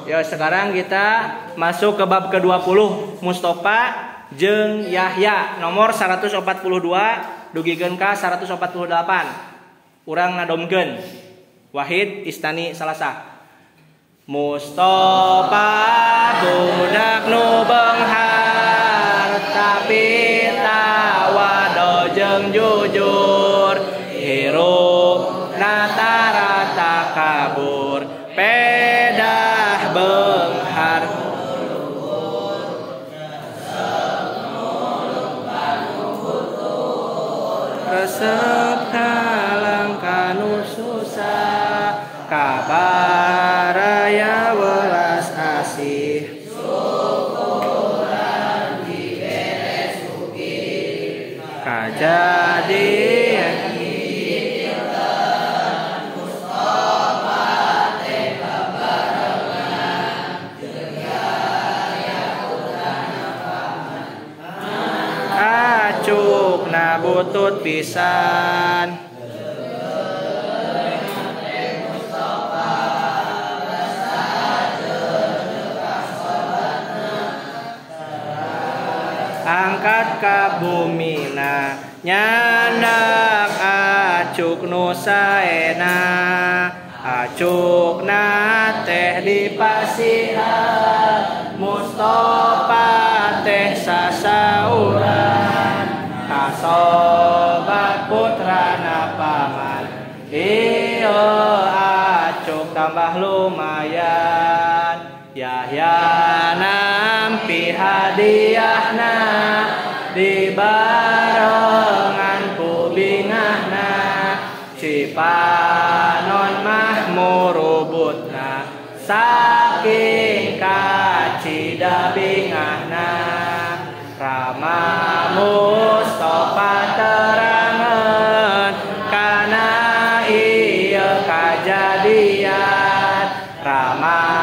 Ya, sekarang kita masuk ke bab ke-20 Mustafa jeung Yahya nomor 142 dugikeun ka 148. Urang nadomkeun. Wahid Istani Salasa. Mustafa budak nu beunghar tapi tawado jeung jujur hirup natara takabur pedah beunghar resep kalang kanu susah kabaraya welas asih syukuran dibere sugih kajadian Mustafa teh babarengan jeung Yahya putrana paman acukna butut pisan angkat ka bumina nyandak acuk nu saena acukna teh dipasihan Mustafa teh sasauran kasobat putrana paman ieu acuk tambah lumayan Yahya nampi hadiahna dibarengan ku bingahna Cipanon mah murubutna saking kacida bingahna Rama Mustafa terangan kana ieu kajadian Rama